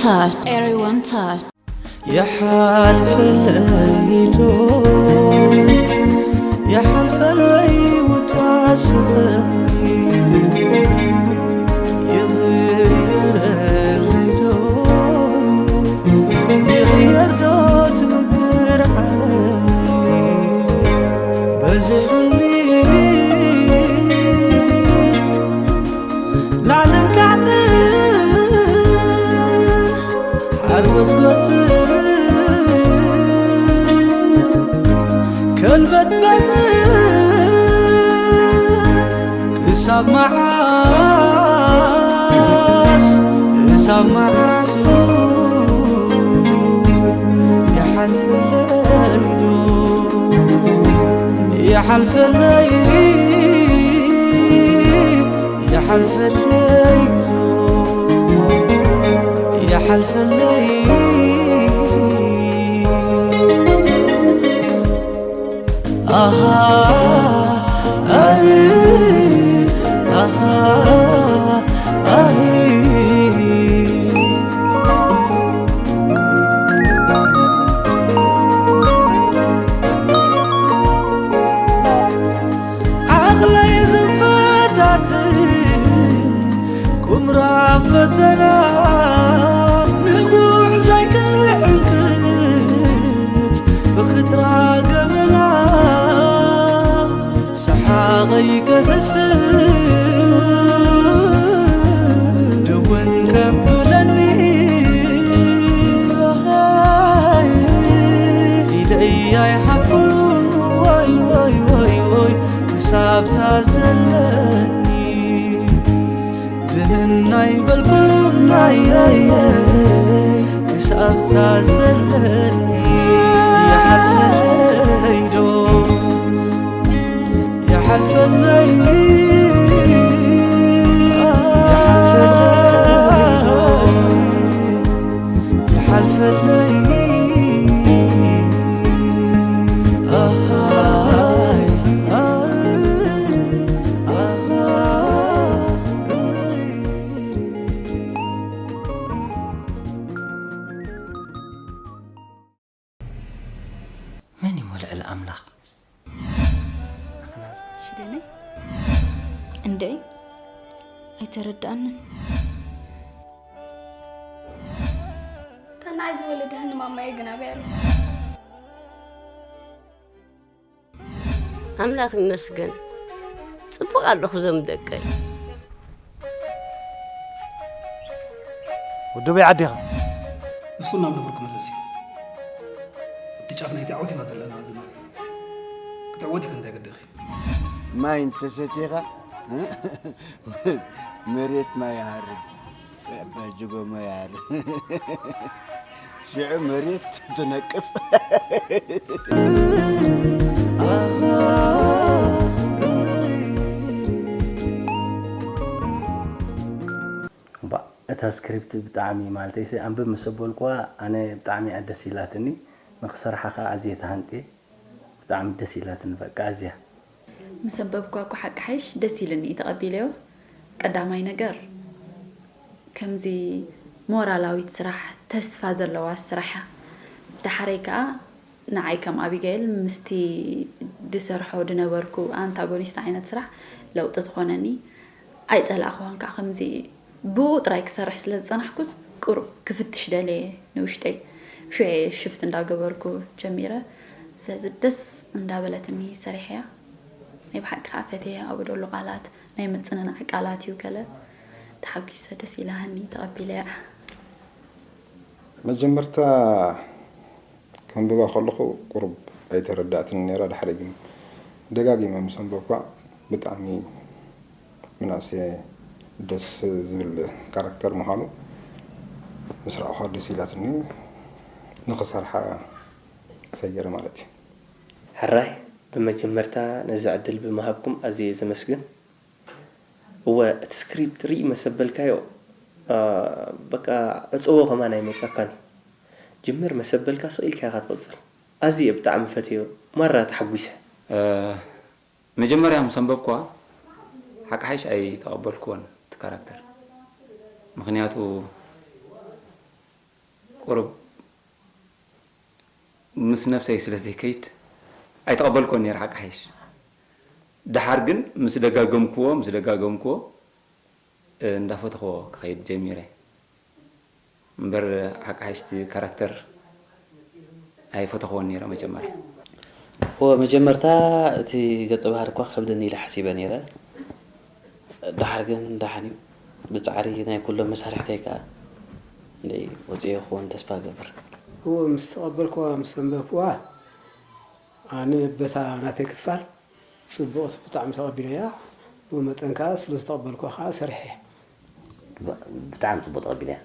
Touch, everyone touch. يحلفلي ዶ يحلفلي ውዳስኸመይ يغيرلي ዶ يغير ዶ ትምክር ዓለመይ በዚሑኒ ላዕልን ታሕትን ሓርጎጽጎጽን ከልበጥበጥን ክሳብ መዓስ ክሳብ መዓስ ይሓልፈለይ ዶ ይሓልፈለይ ይሓልፈለይ ዶ ይሓልፈለይ ኣሃ ኣይ ኣሃ ኣይ ዓቕለይ ዝፈታትን ቁምራ ፈተና ንጉዕ ዘይክዕንክት ብኽትራ ገበና ሰሓቐይ ክሕስስ ድውን ከብለኒ ኢደይ ኣይሓብኩሉን ወይ ወይ ወይ ወይ ክሳብ ታዘለኒ ድንናይ በልኩሉ ናየየ ክሳብ ታዘለኒ ይሓልፈለይ ዶ ይሓልፈለይ ይሓልፈለይ ዶ ይሓልፈለይ ኣሃይ ኣሃይ መን እዩ ወልዕል ኣምላኽ? ሽደነይ እንድዒ ኣይተረድኣንን። ተናይ ዝወለደህኒ ማማየ ግን ኣበይ ኣሎ? ኣምላኽ ይመስገን ጽቡቕ ኣለኹ ዞም ደቀይ። ውድበይ ዓዲኻ ንሱ ናብ ንቡር ክምለስ እዩ። እቲ ጫፍ ናይቲ ዓወት ኢና ዘለና ዝና ክትዕወት ኢኻ እንታይ ገደኺ? ማይ እንተሰቲኻ መሬት ማይ ይሃርም። በጅጎ ማይ ይሃርም። ሽዑ መሬት ትነቅጽ። እባ እታ ስክሪፕት ብጣዕሚ ማለተይሲ ኣንብብ ምስ ኣበልኩዋ ኣነ ብጣዕሚ እያ ደስ ኢላትኒ። ንኽሰርሓ ከዓ ኣዝየ ተሃንጥየ። ብጣዕሚ ደስ ኢላትኒ በቃ ኣዝያ። ምስ ኣንበብኩዋ እኮ ሓቂ ሓይሽ ደስ ኢልኒ እዩ ተቐቢለዮ። ቀዳማይ ነገር ከምዚ ሞራላዊት ስራሕ ተስፋ ዘለዋ ስራሕ እያ። ዳሕረይ ከዓ ንዓይ ከም ኣቢጋይል ምስቲ ድሰርሖ ድነበርኩ ኣንታጎኒስት ዓይነት ስራሕ ለውጢ ትኾነኒ። ኣይጸላእኽዋን ከዓ ከምዚ ብኡ ጥራይ ክሰርሕ ስለ ዝጸናሕኩስ ቁሩብ ክፍትሽ ደልየ ንውሽጠይ ሽዑ ሽፍት እንዳገበርኩ ጀሚረ። ስለዚ ደስ እንዳበለትኒ ሰሪሐያ። ናይ ብሓቂ ከዓ ፈትየ ኣብኡ ደሎ ቃላት ናይ ምጽንናዕ ቃላት እዩ ገለ ተሓጒሰ ደስ ኢላሃኒ ተቐቢለያ። መጀመርታ ከንብባ ከለኹ ቁሩብ ኣይተረዳእትን ነይራ፣ ድሕሪ ግን ደጋጊመ ምስ ኣንበብኳ ብጣዕሚ ምናእሰይ ደስ ዝብል ካራክተር ምዃኑ ምስ ረኣኹዋ ደስ ኢላትኒ፣ ንኽሰርሓ ክሰይር ማለት እዩ። ሕራይ ብመጀመርታ ነዚ ዕድል ብምሃብኩም ኣዝየ ዘመስግን። እወ እቲ ስክሪፕት ርኢ መሰበልካዮ በቃ ዕፀዎ ከማን ኣይመፀካን እዩ። ጅምር መሰበልካ ስቕ ኢልካ ኢኻ ትቕፅል። ኣዝየ ብጣዕሚ ፈትዮ ማራ ተሓጒሰ። መጀመርያ ምስ ኣንበብኩዋ ሓቂ ሓይሽ ኣይተቐበልኩዎን እቲ ካራክተር። ምኽንያቱ ቁሩብ ምስ ነብሰይ ስለ ዘይከይድ ኣይተቐበልኩዎን ነይረ ሓቂ ሓይሽ። ደሓር ግን ምስ ደጋገምኩዎ፣ ምስ ደጋገምኩዎ፣ እ፣ እንዳፈተኽዎ ክኸይድ ጀሚረ። እምበር ሓቂ ሓይሽ እቲ ካራክተር ኣይፈተኽዎን ነይረ መጀመርያ። እወ፣ መጀመርታ እቲ ገጸ ባህሪ እኳ ክኸብደኒ ኢለ ሓሲበ ነይረ። ደሓር ግን ደሓን እዩ። ብጻዕሪ ናይ ኩሎም መሳርሕተይ ከኣ እንድዒ ወጺኤ ክኸውን ተስፋ እገብር። እወ፣ ምስ ተቐበልክዋ፣ ምስ ኣንበብክዋ፣ ኣነ በታ ናተይ ክፋል ጽቡቕ፣ ብጣዕሚ ተቐቢለያ። ብኡ መጠን ከኣ ስለ ዝተቐበልክዋ ከኣ ሰሪሐ። ብ-፣ ብጣዕሚ ጽቡቕ ተቐቢለያ።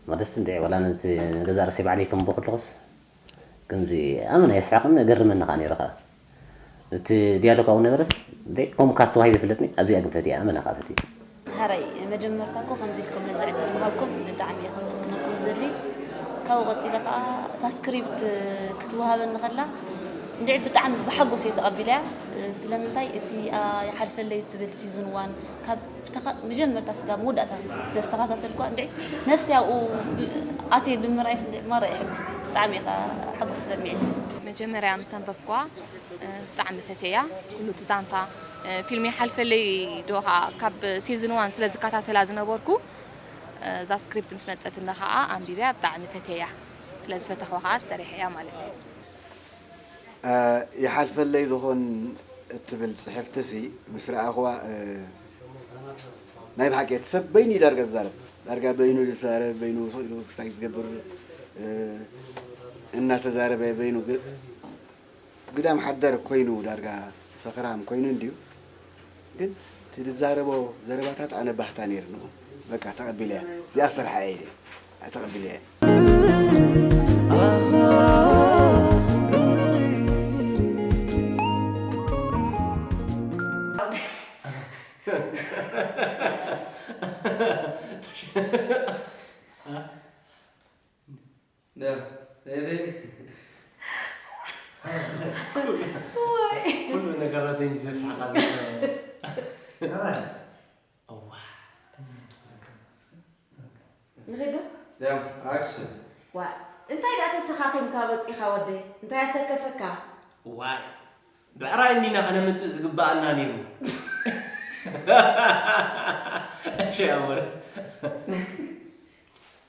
ማለት እንድዒ፣ ዋላ ነቲ ንገዛእ ርእሰይ ባዕለይ ከንብቦ ከለኹስ፣ ከምዚ ኣመና የስሕቕን እገርመኒ ከኣ ነይሩ ከኣ። እቲ ዲያሎግ ኣብኡ ነበረስ፣ እንዴ፣ ከምኡ ካስት ተዋሂቡ ይፍለጥኒ፣ ኣብዚኣ ግን ፈትየ፣ ኣመና ከኣ ፈትየ። ሕራይ፣ መጀመርታ እኮ ከምዚ ኢልኩም ነዚ ዕድል ምሃብኩም ብጣዕሚ እየ ከመስግነኩም ዝደሊ። ካብኡ ቀጺለ ከኣ እታ ስክሪፕት ክትወሃበኒ ከላ፣ እንድዒ ብጣዕሚ ብሓጎስ እየ ተቐቢለያ። ስለምንታይ እቲ፣ ኣ፣ ይሓልፈለይ ትብል ሲዝን ዋን ካብ ተኸ-፣ መጀመርታ ስጋብ መወዳእታ ስለ ዝተኸታተልኳ፣ እንድዒ ነፍሲ ኣብኡ ብ-፣ ኣትየ ብምርኣይስ እንድዒ ማራ እየ ሕጉስቲ። ብጣዕሚ እየ ከኣ ሓጎስ ተሰሚዕኒ። መጀመርያ ምስ ኣንበብኳ፣ እ፣ ብጣዕሚ ፈትየያ። ኩሉ እቲ ዛንታ፣ እ፣ ፊልም ይሓልፈለይ ዶ ኸኣ ካብ ሲዝን ዋን ስለ ዝከታተላ ዝነበርኩ፣ እ፣ እዛ ስክሪፕት ምስ መጸትኒ ኸኣ ኣንቢበያ፣ ብጣዕሚ ፈትየያ። ስለ ዝፈተኽዋ ኸኣ ሰሪሐያ ማለት እዩ። እ፣ ይሓልፈለይ ዝኾን እትብል ጽሕፍትሲ ምስ ረኣኽዋ፣ እ፣ ናይ ብሓቂ እቲ ሰብ በይኑ እዩ ዳርጋ ዝዛረብ። ዳርጋ በይኑ ዝዛረብ፣ በይኑ ስቕ ኢሉ ክስታይ ዝገብር፣ እ፣ እናተዛረበ በይኑ ግ-፣ ግዳም ሓደር ኮይኑ ዳርጋ ሰኽራም ኮይኑ እንድዩ። ግን እቲ ዝዛረቦ ዘረባታት ኣነ ባህታ ነይርንኡ። በቃ ተቐቢለያ። እዚኣ ስርሓ እየ ኢለ። ተቐቢለያ። ኩሉ ነገራተይ ዘስሓቃ ዘሎ። እዋ። ንኸይድ ዶ? ያም፣ ኣክሽን። ዋ፣ እንታይ ደኣ ተሰኻኺምካ ወጺኻ ወደይ? እንታይ ኣሰከፈካ? ዋይ፣ ብዕራይ እንዲና ከነምጽእ ዝግብኣና ነይሩ። እሺ፣ ኣወር።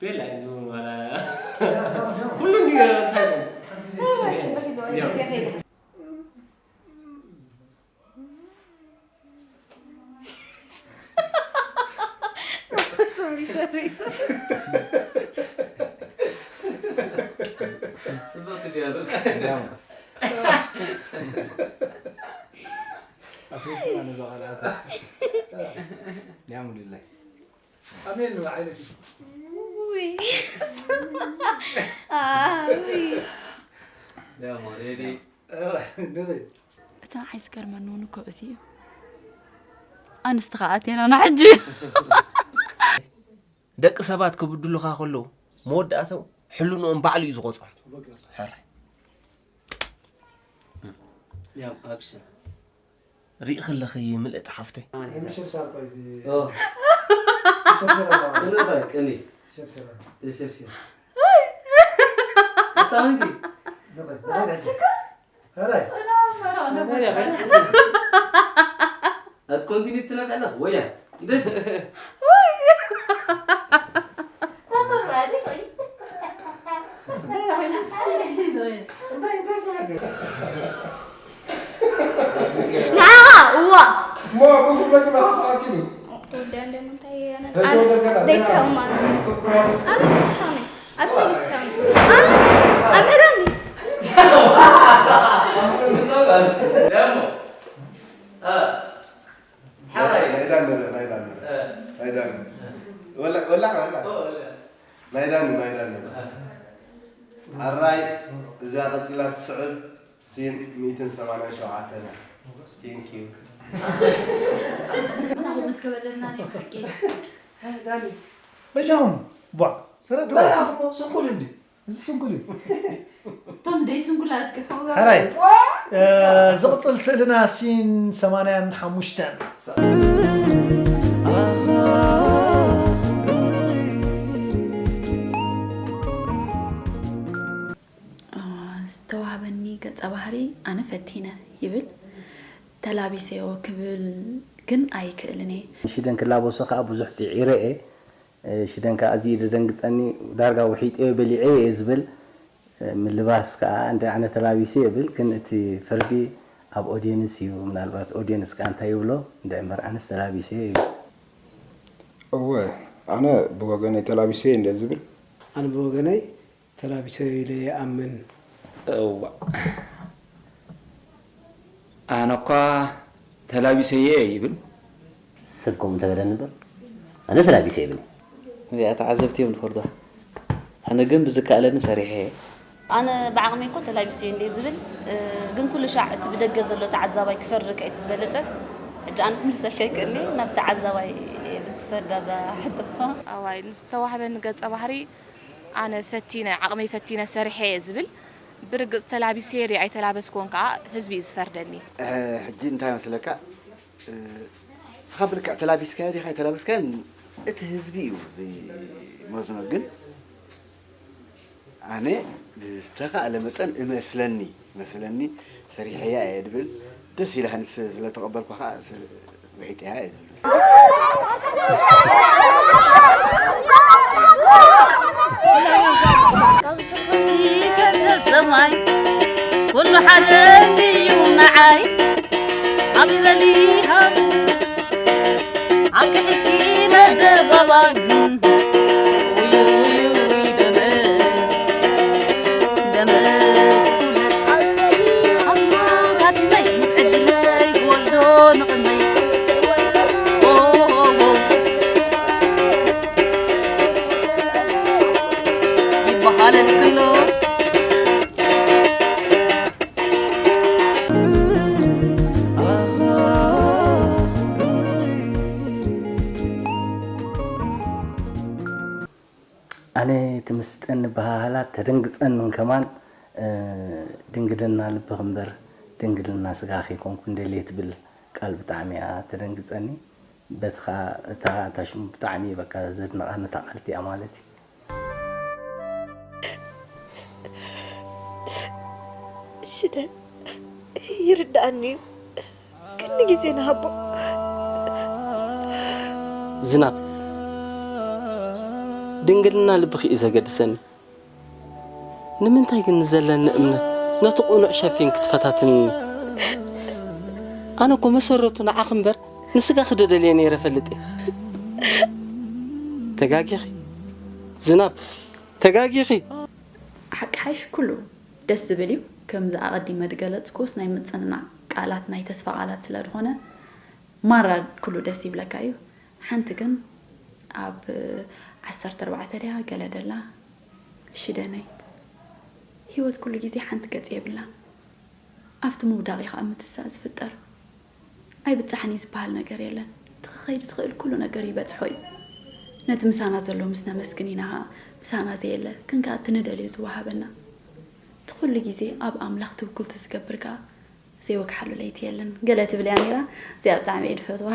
ቤላ እዩ ዝብሉ ዋላ። ኩሉ እንዲ ሳይኮ። ንኸይድ ዶ? ያ። ግዜ ከይድ። ሶሪ፣ ሶሪ፣ ሶሪ። ጽብቕቲ ዲያሎግ። ኣፍሪስና ነዛ ቃላት። ኣልሓምዱሊላህ። ኣሜን ንብል ዓይነት እዩ። ውይ። ኣ፣ ውይ። ዳሞ፣ ሬዲ። እ፣ ንበይ። እቲ ንዓይ ዝገርመኒ እውን እኮ እዚ እዩ። ኣንስቲ ኸኣ ኣቴናና ሕጂ። ደቂ ሰባት ክብድሉኻ ከለዉ፣ መወዳእቶም ሕልንኦም ባዕሉ እዩ ዝቖጽሮም። ሕራይ። ያም፣ ኣክሽን። ርኢኺ ኣለኺ ምልእቲ ሓፍተይ? ንምሽርሻር እኮ እዩ እዚ። ኦ። ይሽርሽር ኣሎ። ቅኒ ባይ፣ ቅኒ። ይሽርሽር ኣሎ። ይሽርሽር። ኣታ ምንኪ? ንበይ፣ ንበይ ሕጂ። ሕራይ። ኣት ኮንቲኒ ትነፍዕ ኣለኽ? ወያ። ደስ። ንዓኻ፣ እዋ። እሞ ብኹሎም ግን ኣስሓትኪኒ። ተወዲኣ እንደ ምንታይ ኣነ፣ ተወዲኣ ኣነ፣ ገና። ደይስሕቕ እማ። ስ-፣ ኣነ ስሕቕኒ። ኣብ ስእሊ ስሕቕኒ። ኣነ፣ ኣብ ምህዳን። ደሞ። እ። ሓራይ። ናይ ዳኒ፣ ናይ ዳኒ። እ። ናይ ዳኒ። ወላ-፣ ወላ-፣ ወላ-። ኦ፣ ወላ። ናይ ዳኒ፣ ናይ ዳኒ። እ። ሓራይ፣ እዚኣ ቀጺላ ትስዕብ ሲን ሚእትን ሰማንያን ሸውዓተን እያ። Thank you። እንታይ ምስ ከበደልና ናይ ብሓቂ። ዳኒ። በጃኹም፣ ቧዕ፣ ተረድኡ። በጃኹም፣ ስንኩል እንዲ። እዚ ስንኩል እዩ። እቶም ደይ ስንኩላት ክሕውጋ። ሕራይ፣ እ፣ ዝቕጽል ስእልና ሲን ሰማንያን ሓሙሽተን። ገጸ ባህሪ ኣነ ፈቲነ ይብል፣ ተላቢሰዮ ክብል ግን ኣይክእልን እየ። ሽደን ክላበሶ ከኣ ብዙሕ ጽዒረ እየ። ሽደን ከኣ ኣዝዩ እዩ ዘደንግጸኒ፣ ዳርጋ ውሒጠዮ በሊዐዮ እየ ዝብል። ምልባስ ከኣ እንደ ኣነ ተላቢሰ ይብል፣ ግን እቲ ፍርዲ ኣብ ኦድየንስ እዩ። ምናልባት ኦድየንስ ከኣ እንታይ ይብሎ እንደ እምበር ኣነስ ተላቢሰ እዩ። እወ ኣነ ብወገነይ ተላቢሰ እንደ ዝብል። ኣነ ብወገነይ ተላቢሰ ኢለ ይኣምን። እዋእ ኣነኳ ተላቢሰየ ይብል። ሰብ ከምኡ እንተበለኒ እምበር ኣነ ተላቢሰ ይብል። እዚኣ ተዓዘብቲ እዮም ዝፈርዱዋ። ኣነ ግን ብዝከኣለኒ ሰሪሐ እየ። ኣነ ብዓቕመይ እኮ ተላቢሰዮ እንድየ ዝብል፣ ግን ኩሉ ሻዕ እቲ ብደገ ዘሎ ተዓዛባይ ክፈርድ ከ እቲ ዝበለጸ። ሕጂ ኣነ ክምልሰልካ ኣይክእልን እየ፣ ናብ ተዓዛባይ እየ ክሰዳ እዛ ሕቶ። ኣዋይ ንዝተዋህበኒ ገጸ ባህሪ ኣነ ፈቲነ ዓቕመይ ፈቲነ ሰሪሐ እየ ዝብል። ብርግጽ ተላቢሰዮ ድየ ኣይተላበስክዎን ከኣ ህዝቢ እዩ ዝፈርደኒ። ሕጂ እንታይ መስለካ፣ ንስኻ ብልክዕ ተላቢስካዮ ዲኻ ኣይተላበስካዮን እቲ ህዝቢ እዩ ዝመዝኖ። ግን ኣነ ብዝተኻእለ መጠን እመስለኒ እመስለኒ ሰሪሐያ እየ ድብል። ደስ ኢላኒ ስለተቐበልኳ ከዓ ውሒጠያ እየ ዝብል። ሰማይ ኩሉ ሓደ እንድዩ ንዓይ። ሃቢ በሊ ሃቢ ሓቂ ሒዝኪ መደባባይ። ውይ ውይ ውይ ደመ ደመ ኣምላኻትመይ ምስ ዕድለይ ክወስዶ ንቕድመይ። ኦ ይበሃለልክሎ። ኣነ ትምስጠኒ በሃህላ ተደንግጸንን ከማን ድንግልና ልብኺ እምበር ድንግልና ስጋኺ ኣይኮንኩን ደልየ ትብል ቃል ብጣዕሚ እያ ተደንግጸኒ። በቲ ኸኣ እታ እታ ሽሙ ብጣዕሚ በቃ ዘድንቓ ነታ ቃል እቲኣ ማለት እዩ። ሽደን ይርድኣኒ እዩ። ክንዲ ግዜ ንሃቦ። ዝናብ፣ ድንግልና ልብኺ እዩ ዘገድሰኒ። ንምንታይ ግን ንዘለኒ እምነት ነቲ ቅኑዕ ሸፊን ክትፈታትንኒ? ኣነ እኮ መሰረቱ ንዓኺ እምበር ንስጋኺ ዶ ደልየ ነይረ እፈልጥ እየ? ተጋጊኺ ዝናብ፣ ተጋጊኺ። ሓቂ ሓይሽ ኩሉ ደስ ዝብል እዩ። ከምዚ ኣቐዲመ ዝገለጽኩስ ናይ ምጽንናዕ ቃላት ናይ ተስፋ ቃላት ስለ ዝኾነ ማራ ኩሉ ደስ ይብለካ እዩ። ሓንቲ ግን ኣብ ዓሰርተ ኣርባዕተ ድያ ገለ ደላ ሽደነይ። ህይወት ኩሉ ግዜ ሓንቲ ገጽ የብላን። ኣብቲ ምውዳቕ እዩ ኸኣ ምትሳእ ዝፍጠር። ኣይብጻሕን እዩ ዝበሃል ነገር የለን። እቲ ክኸይድ ዝኽእል ኩሉ ነገር ይበጽሖ እዩ። ነቲ ምሳና ዘሎ ምስ ነመስግን ኢና ኸኣ ምሳና ዘየለ ግን ከኣ እቲ ንደልዮ ዝወሃበና። እቲ ኩሉ ግዜ ኣብ ኣምላኽ ትውክልቲ ዝገብር ከኣ ዘይወግሓሉ ለይቲ የለን ገለ ትብል እያ ነይራ። እዚኣ ብጣዕሚ እየ ዝፈትዋ።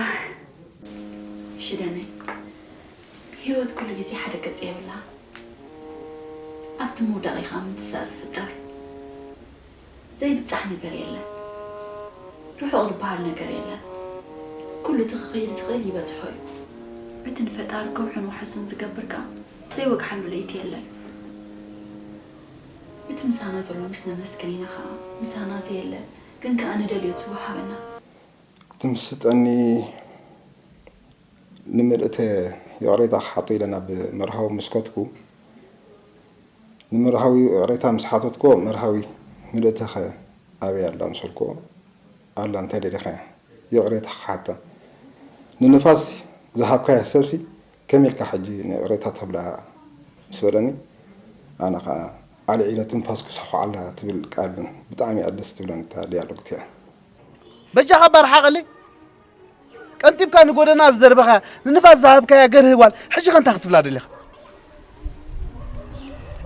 ሽደነይ፣ ህይወት ኩሉ ግዜ ሓደ ገጽ የብላን። ኣብቲ ምውዳቕ እዩ ኸኣ ምትሳእ ዝፍጠር። ዘይብጻሕ ነገር የለን። ርሑቕ ዝበሃል ነገር የለን። ኩሉ እቲ ክኸይድ ዝኽእል ይበጽሖ እዩ። እቲ ንፈጣሪ ከውሕን ዋሕሱን ዝገብር ከኣ ዘይወግሓሉ ለይቲ የለን። እቲ ምሳና ዘሎ ምስ ነመስግን ኢና ኸኣ ምሳና ዘየለ ግን ከኣ ንደልዮ ዝወሃበና። ትምስጠኒ ንምልእተ ይቕሬታ ክሓቶ ኢለ ናብ መርሃዊ ምስ ከድኩ፣ ንመርሃዊ ይቕሬታ ምስ ሓተትኩዎ፣ መርሃዊ ምልእተኸ ኣበይ ኣላ ምስ በልኩዎ፣ ኣላ እንታይ ደሊኻያ ይቕሬታ ክሓታ። ንንፋስ ዝሃብካያ ሰብሲ ከመይ ኢልካ ሕጂ ንይቕሬታ ትብላ ምስ በለኒ፣ ኣነ ኸዓ ኣልዒለ ትንፋስ ክሰኹዓላ ትብል ቃል ብጣዕሚ እያ ደስ ትብለኒ እታ ዲያሎግ እቲኣ። በጃኻ እባ ርሓቐለይ። ቀንጢብካ ንጎደና ዝደርበኻያ ንንፋስ ዝሃብካያ ገርህ ጓል ሕጂ ኸ እንታይ ክትብላ ደሊኻ?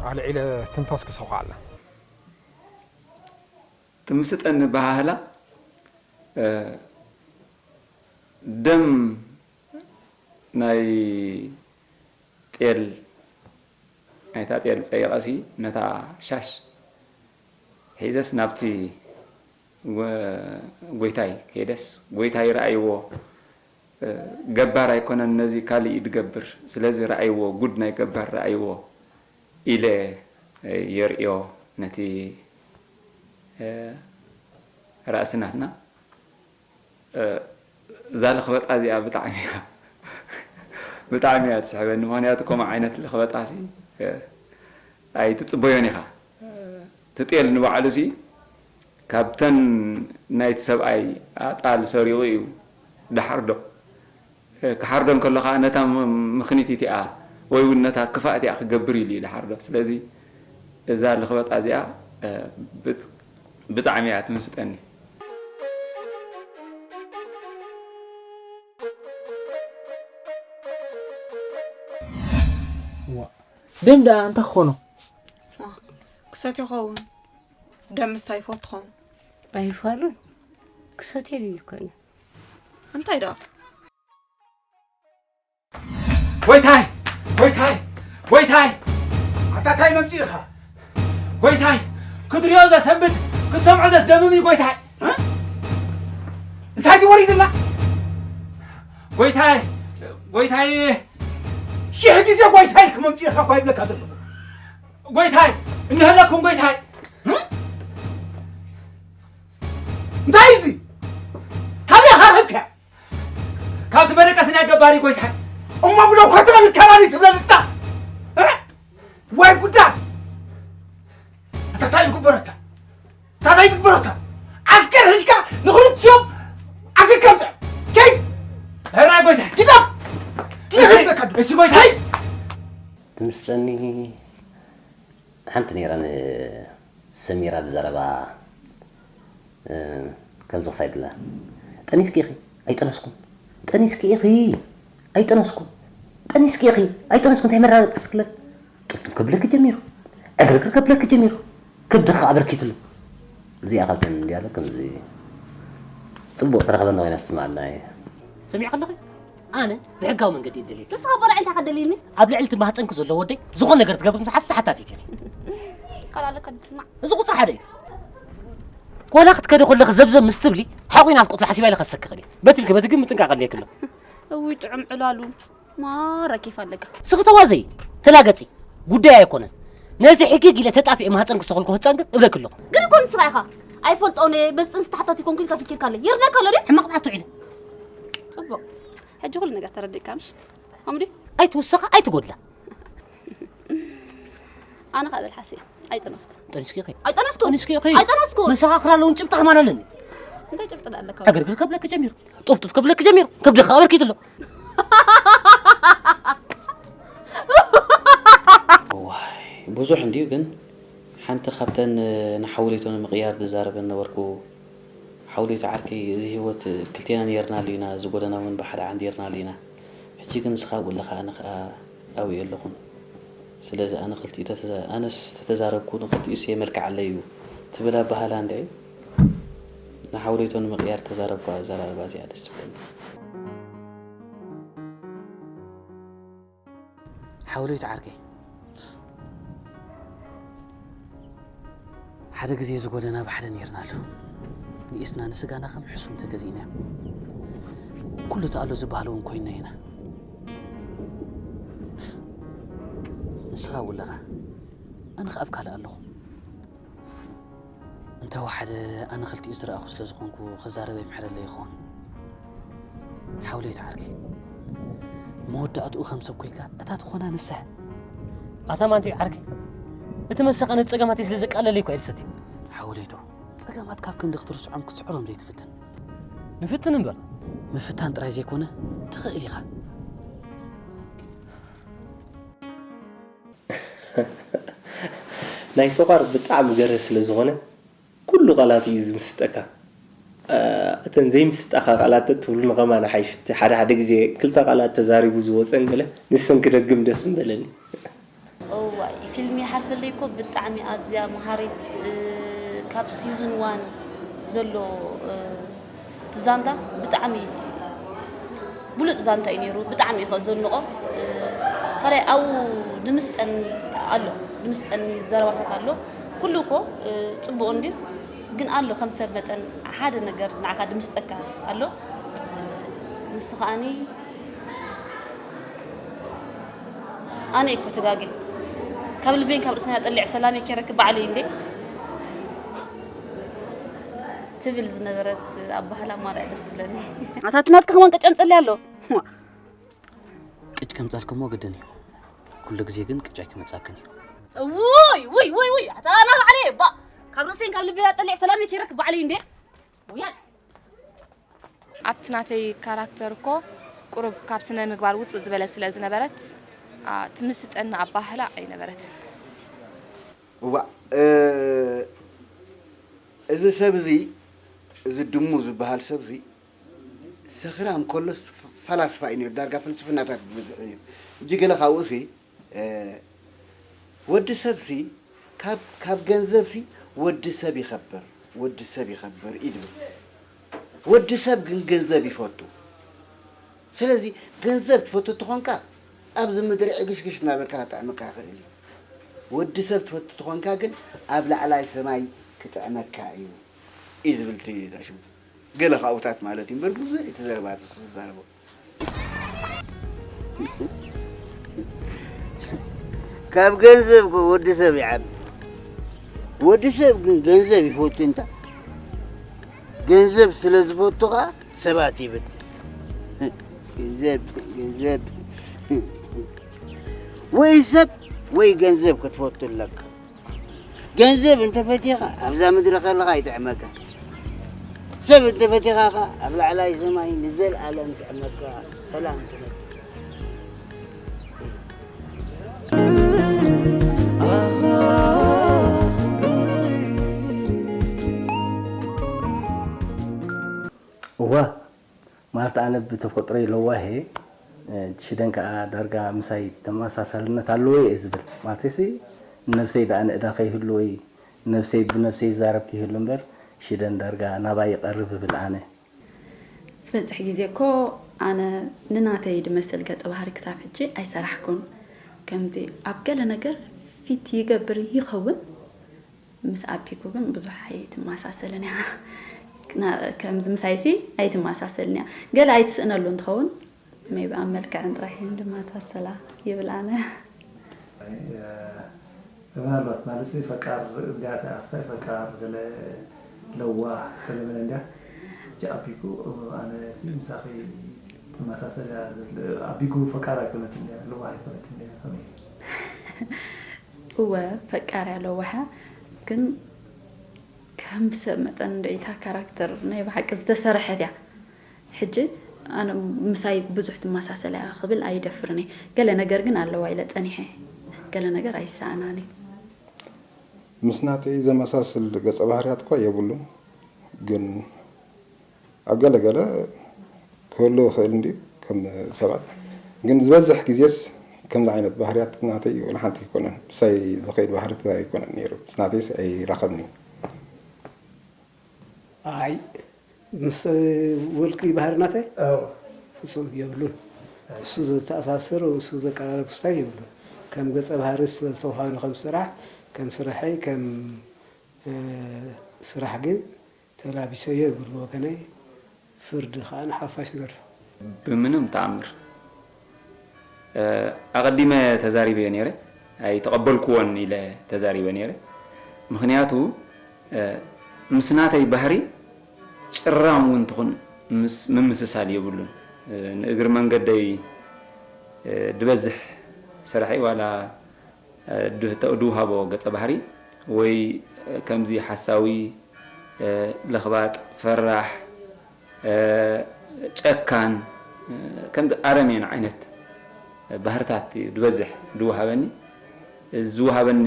ኣልዒለ ትንፋስ ክሰኹዓላ። ትምስጠኒ በሃህላ ደም ናይ ጤል ናይታ ጤል ጸይቐሲ ነታ ሻሽ ሒዘስ ናብቲ ጎይታይ ከይደስ፣ ጎይታይ ረኣይዎ፣ ገባር ኣይኮነን ነዚ ካልእ እዩ ዝገብር፣ ስለዚ ረኣይዎ፣ ጉድ ናይ ገባር ረኣይዎ ኢለ የርእዮ ነቲ ራእሲ ናትና። እዛ ለኽበጣ እዚኣ ብጣዕሚ እያ ብጣዕሚ እያ ትስሕበኒ። ምኽንያቱ ከምኡ ዓይነት ለኽበጣሲ ኣይትፅበዮን ኢኻ። እቲ ጤል ንባዕሉ ሲ ካብተን ናይቲ ሰብኣይ ኣጣል ሰሪቑ እዩ ድሓርዶ። ክሓርዶ እንከሎ ከዓ ነታ ምኽኒት እቲኣ ወይ እውን ነታ ክፋእ እቲኣ ክገብር ኢሉ እዩ ድሓርዶ። ስለዚ እዛ ለኽበጣ እዚኣ ብጣዕሚ እያ ትምስጠኒ። ደም ደኣ እንታይ ክኾኖ? ክሰት ይኸውን። ደም ምስታይ ይፈቱ ኸውን። ኣይፋሉን። ክሰት የድልዩ እኮ እዩ። እንታይ ደኣ? ጎይታይ! ጎይታይ! ጎይታይ! ኣታ ታይ መምፂእኻ? ጎይታይ! ክትሪኦ ዘሰንብድ ክትሰምዖ ዘስደምም እዩ ጎይታይ! እንታይ ድዩ ወሪድና? ጎይታይ! ጎይታይ! ሽሕ ግዜ ጎይታይ ኢልክ መምፂእኻ እኳ ይብለካ ዘለኹ። ጎይታይ! እንሀለኩም ጎይታይ! እንታይ እዚ? ካበይ ሃረብካ? ካብቲ መደቀሲ ናይ ገባሪ ጎይታይ! እሞ ብደው ከተና ይከራኒ ትብለልታ? ወይ ጉዳት! ኣታ እንታይ ይግበረካ? እንታይ ይግበረካ? ዓስከር ሒዝካ ንኽልቲኦም ዓሲርካ ምፅእ። ከይድ! ሕራይ ጎይታይ! ግዳ! እሺ ጎይታይ! ትምስጠኒ ሓንቲ ነይራ ንሰሚራ ዝዘረባ ከምዚ ክሳይ ድላ ጠኒስኪ ኢኺ ኣይጠነስኩን ጠኒስኪ ኢኺ ኣይጠነስኩን ጠኒስኪ ኢኺ ኣይጠነስኩን እንታይ መራረፅ ክስክለት ጥፍጥፍ ከብለኪ ጀሚሩ ዕግርግር ከብለኪ ጀሚሩ ክብድኻ ኣበርኪትሉ እዚኣ ካብተን እንዲያለ ከምዚ ፅቡቕ ተረኸበና ኮይና ትስምዓልና እየ ሰሚዕ ከለኺ ኣነ ብሕጋዊ መንገዲ እደልየኪ። ንስኻ እኮ ንዓይ እንታይ ከደልይኒ? ኣብ ልዕሊ እቲ ማህፀንኪ ዘሎ ወደይ ዝኾነ ነገር ትገብሪ ምስ ሓዝኪ ተሓታቲት ኢኺ። ቃል ኣለካ ድስማዕ። እዚ ቁፅሪ ሓደ እዩ። ቆላ ክትከዲ ከለኺ ዘብዘብ ምስ ትብሊ ሓቑ ኢና ክትቆትሎ ሓሲባ ኢለ ከሰክኽን እየ። በቲ ኢልኪ በቲ ግን ምጥንቃቕ ኣድልየኪ ኣሎ። እውይ ጥዑም ዕላሉ ማራ ኬፍ ኣለካ። ስኺ ተዋዘዪ ተላገፂ ጉዳይ ኣይኮነን። ነዚ ሕግግ ኢለ ተጣፊኤ ማህፀንኪ ዝተኸልኩ ህፃን ግን እብለኪ ኣለኹ። ግን እኮ ንስኻ ኢኻ ኣይፈልጦን እየ በዚ ጥንሲ ተሓታቲ ኮንኩ ኢልካ ፊኪርካለይ። ይርደካ ኣሎ ድዩ? ሕማቕ መዓት ውዒለ። ፅቡቕ ሕጂ ኩሉ ነገር ተረዲእካ ምሽ? ኣምዲ ኣይትውሰኻ ኣይትጎድላ። ኣነ ከኣ በል ሓስየ ኣይጠነስኩ። ጠኒስኪ ኢኺ። ኣይጠነስኩ። ጠኒስኪ ኢኺ። ኣይጠነስኩ። መሰኻኽር ኣለውን ጭብጢ ከማን ኣለኒ። እንታይ ጭብጢ ደኣ ኣለካ? ዕግርግር ከብለኪ ጀሚሩ። ጡፍጡፍ ከብለኪ ጀሚሩ። ከብድኻ ኣበርኪትሎ። እዋይ ብዙሕ እንድዩ ግን ሓንቲ ካብተን ንሓውሌቶ ንምቕያር ዝዛረበን ነበርኩ ሓውሌቶ ዓርከይ እዚ ህይወት ክልቴና ኔርናሉ ኢና እዚ ጎደና እውን ብሓደ ዓንዲርናሉ ኢና ሕጂ ግን ንስኻ ኣብኡ ኣለኻ ኣነ ኸኣ ኣብኡ የለኹን ስለዚ ኣነ ክልቲኡ ተተዛ ኣነስ ተተዛረብኩ ንኽልቲኡስ የመልክዓለይ እዩ ትብል ኣበሃህላ እንድዒ ንሓውሌቶ ንምቕያር ተዛረብኳ ኣዘራርባ እዚኣ ደስ ትብለኒ። ሓውለይቲ ዓርከይ፣ ሓደ ግዜ እዚ ጎደና ብሓደ ነይርናሉ። ንኢስና ንስጋና ከም ሕሱም ተገዚእናዮ። ኩሉ እቲ ኣሎ ዝበሃል እውን ኮይንና ኢና። ንስኻ ኣብኡ ኣለኻ፣ ኣነ ኸኣ ኣብ ካልእ ኣለኹ። እንተወሓደ ኣነ ክልቲኡ ዝረኣኹ ስለ ዝኾንኩ ክዛረብ የምሕረለይ ይኸውን። ሓውለይቲ ዓርከይ፣ መወዳእትኡ ከም ሰብ ኮይንካ እታ ትኾና ንሳ እያ። ኣታ ማንቲዩ ዓርከይ፣ እቲ መሳቐኒ ጸገማተይ ስለ ዘቃለለይ እኳ እየ ዝሰቲ። ሓውለይቶ፣ ጸገማት ካብ ክንዲ ክትርስዖም ክትስዕሮም ዘይትፍትን። ንፍትን እምበር። ምፍታን ጥራይ ዘይኮነ፣ ትኽእል ኢኻ። ናይ ሰቋር ብጣዕሚ ገርህ ስለ ዝኾነ ኩሉ ቃላቱ እዩ ዝምስጠካ። እተን ዘይምስጣኻ ቃላት ተትብሉ ንኸማን ሓይሽ። እቲ ሓደ ሓደ ግዜ ክልተ ቃላት ተዛሪቡ ዝወፀን ገለ ንሰን ክደግም ደስ ምበለኒ። እዋይ ፊልም ይሓልፈለይ እኮ ብጣዕሚ ኣዝያ መሃሪት ካብ ሲዝን ዋን ዘሎ እቲ ዛንታ ብጣዕሚ ብሉፅ ዛንታ እዩ ነይሩ። ብጣዕሚ እየ ከ ዘንቆ ካልኣይ ኣብኡ ድምስጠኒ ኣሎ ድምስጠኒ ዘረባታት ኣሎ ኩሉ እኮ ጽቡቕ እንድዩ፣ ግን ኣሎ ከም ሰብ መጠን ሓደ ነገር ንዓኻ ድምስጠካ ኣሎ። ንሱ ከኣኒ ኣነ እኮ ተጋጌ፣ ካብ ልቤን ካብ ርእሰን ኣጠሊዕ ሰላም ከይረክብ ባዕለይ እንዴ ትብል ዝነበረት ኣባህላ ማራ ደስ ትብለኒ። ኣታ እቲ ናትካ ከማን ቀጨም ጸሊ ኣሎ። ቅጭ ከምጻልኩሞ ግድን እዩ። ኩሉ ግዜ ግን ቅጭ ኣይክመጻክን እዩ። ውይ ውይ ውይ ውይ፣ ኣታ ኣና ባዕለይ እባ ካብ ርእሰን ካብ ልቤን ኣጠሊዕ ሰላም ከይረክብ ባዕለይ እንዴ ውያል። ኣብቲ ናተይ ካራክተር እኮ ቁሩብ ካብ ስነ ምግባር ውፅእ ዝበለት ስለ ዝነበረት ትምስጠኒ ኣባህላ ኣይነበረትን። እዋ እዚ ሰብ እዚ፣ እዚ ድሙ ዝበሃል ሰብ እዚ ሰኽራም ከሎስ ፈላስፋ እዩ ነይሩ። ዳርጋ ፍልስፍናታት ዝበዝሕ እዩ። እጂ ገለ ካብኡ ሲ ወዲ ሰብ ሲ ካብ ካብ ገንዘብ ሲ ወዲ ሰብ ይኸብር፣ ወዲ ሰብ ይኸብር እዩ ዝብል። ወዲ ሰብ ግን ገንዘብ ይፈቱ። ስለዚ ገንዘብ ትፈቱ ተኾንካ ኣብዚ ምድሪ ዕግሽግሽ እናበልካ ክጥዕመካ ይኽእል እዩ። ወዲ ሰብ ትፈቱ ተኾንካ ግን ኣብ ላዕላይ ሰማይ ክጥዕመካ እዩ እዩ ዝብል እቲ ሽሙ። ገለ ካብኡታት ማለት እዩ እምበር ብዙሕ እቲ ዘረባ ዝዛረቦ ካብ ገንዘብ ወዲ ሰብ ይዓቢ። ወዲ ሰብ ግን ገንዘብ ይፈቱ እንታ ገንዘብ ስለ ዝፈቱ ከዓ ሰባት ይበድል። ገንዘብ ገንዘብ ወይ ሰብ ወይ ገንዘብ ክትፈቱ ኣለካ። ገንዘብ እንተፈቲኻ ኣብዛ ምድሪ ከለኻ ይጥዕመካ። ሰብ እንተፈቲኻ ኸ ኣብ ላዕላይ ሰማይ ንዘልኣለም ጥዕመካ ሰላም ትነብር። እዋ ማርታ ኣነ ብተፈጥሮይ ለዋህ እየ። ሽደን ከዓ ዳርጋ ምሳይ ተመሳሳልነት ኣለዎ እየ ዝብል። ማለተይሲ ንነብሰይ ደኣ ንእዳ ከይህሉ ወይ ነብሰይ ብነብሰይ ይዛረብ ከይህሉ እምበር ሽደን ዳርጋ ናባይ ይቐርብ እብል ኣነ። ዝበዝሕ ግዜ እኮ ኣነ ንናተይ ድመስል ገጸ ባህሪ ክሳብ ሕጂ ኣይሰራሕኩን። ከምዚ ኣብ ገለ ነገር ፊት ይገብር ይኸውን። ምስ ኣፒኩ ግን ብዙሕ ኣይትመሳሰልን እያ። ከምዚ ምሳይሲ ኣይትመሳሰልን እያ። ገለ ኣይትስእነሉን ትኸውን። maybe ኣብ መልክዕን ጥራሕ እየን ዝመሳሰላ ይብል ኣነ። ምናልባት ማለት ፈቃር እንዲያ ተኣክሳይ ፈቃር ገለ ለዋህ ገለ መለ እንዲያ ጃ ኣቢኩ ኣነ ምሳኺ ትመሳሰል እያ። ኣቢኩ ፈቃር ኣይኮነትን እያ ለዋህ ኣይኮነትን እያ ከመይ እወ ፈቃር እያ ለዋህ እያ ግን ከም ሰብ መጠን እንድዒታ ካራክተር ናይ ብሓቂ ዝተሰርሐት እያ። ሕጂ ኣነ ምሳይ ብዙሕ ትመሳሰል እያ ክብል ኣይደፍርን እየ። ገለ ነገር ግን ኣለዋ ኢለ ጸኒሐ እየ። ገለ ነገር ኣይሰኣናን እዩ። ምስ ናተይ ዘመሳስል ገጸ ባህርያት እኳ የብሉን፣ ግን ኣብ ገለ ገለ ክህሉ ይኽእል እንድዩ ከም ሰባት። ግን ዝበዝሕ ግዜስ ከምዚ ዓይነት ባህርያት ናተይ ወላ ሓንቲ ኣይኮነን። ምሳይ ዝኸይድ ባህርያት ኣይኮነን ነይሩ። ምስ ናተይስ ኣይራኸብን እዩ። ኣይ ምስ ውልቂ ባህሪ ናተይ ፍጹም የብሉን። እሱ ዘተኣሳስር እሱ ዘቀራረብ ክስታይ የብሉን። ከም ገጸ ባህሪ ስለ ዝተውሃኑ ከም ስራሕ ከም ስርሐይ ከም ስራሕ ግን ተላቢሰዮ ይብል ብወገነይ ፍርዲ ከዓ ንሓፋሽ ንገድፎ። ብምንም ተኣምር ኣቐዲመ ተዛሪበዮ ነይረ ኣይተቐበልክዎን ኢለ ተዛሪበ ነይረ ምኽንያቱ ምስ ናተይ ባህሪ ጭራም እውን ትኹን ምምስሳል የብሉን ንእግሪ መንገደይ ድበዝሕ ስርሐይ ዋላ ድውሃቦ ገጸ ባህሪ ወይ ከምዚ ሓሳዊ ለኽባጥ ፈራሕ ጨካን ከምዚ ኣረሜን ዓይነት ባህርታት እዩ ዝበዝሕ ዝወሃበኒ። እዚ ዝወሃበኒ